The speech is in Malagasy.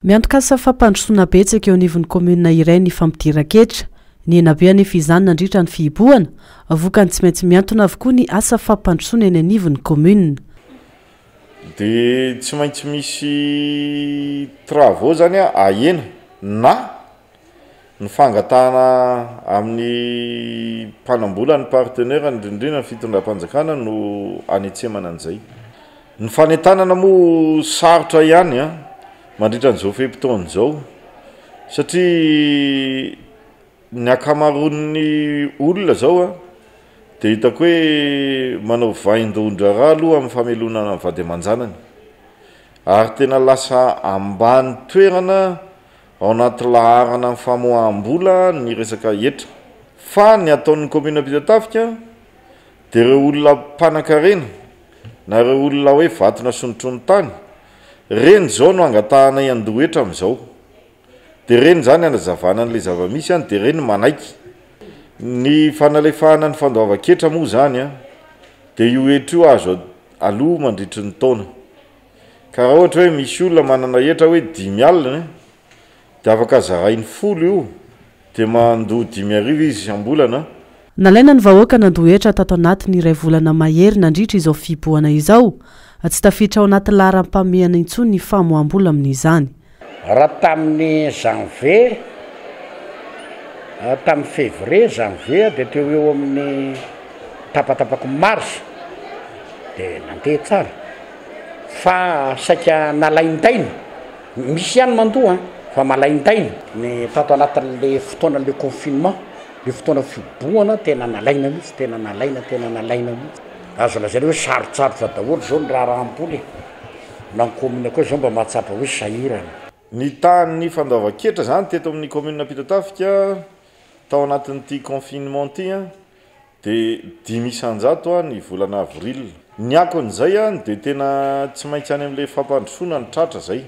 Miantoka asa fampandrosoana betsaka eo anivon'ny kaominina iray ny fampidiran-ketra. Nihena be anefa izany nandritra ny fihibohana, vokany tsy maintsy mihantona avokoa ny asa fampandrosoana eny anivon'ny kaominina. Dia tsy maintsy misy travaux zany ahena na ny fangatahana amin'ny mpanambola ny partenaire indrindrindra ny fitondram-panjakana no anetsemana an'izay. Ny fanentanana moa sarotra ihany an, mandritra an'izao fe-potoana izao satria ny ankamaroan'ny olona izao an dia hitako hoe manao vaindohan-draharaha aloha amin'ny famelonana ny vady aman-janany ary tena lasa ambany toerana Ao anaty laharana ny famoaham-bola ny resaka hetra. Fa ny ataon'ny commune Ampitatafika dia ireo olona mpanankarena na ireo olona hoe vato nasondrotry ny tany, ireny izao no angatahanay handoa hetra amin'izao. Dia ireny izany hanazavana an'ilay zava-misy an, dia ireny manaiky. Ny fanalefahana ny fandoavan-ketra moa izany an, dia io hetra io azo aloa mandritry ny taona. Ka raha ohatra hoe misy olona manana hetra hoe 50 e, dia afaka zarainy 10 io, dia mandoa 5000 izy isam-bolana. Nalaina ny vahoaka nandoa hetra tato anatin'ny iray volana mahery nandritra izao fihibohana izao. Tsy tafiditra ao anaty laharam-pahamehana intsony ny famoaham-bola amin'izany. Raha tamin'ny janvier, tamin'ny février, janvier dia teo ho eo amin'ny tapatapaky mars dia nandeha tsara fa saika nalaindaina, misy ihany mandoa an, fa malaindaina ny tato anatin'le fotoana le confinement, le fotoana fihibohana tena nalaina mihitsy, tena nalaina, tena nalaina mihitsy. Azo lazaina hoe sarotsarotra daholo zao ny raharaham-bola e. Na ny kaominina koa izao mba mahatsapa hoe sahirana. Ny tahan'ny fandoavan-ketra izany teto amin'ny kaominina Ampitatafika tao anatin'ity confinement ity dia 5% ny volana avril. Ny akon'izay dia tena tsy maintsy any amin'ilay fampandrosoana no tratra izay.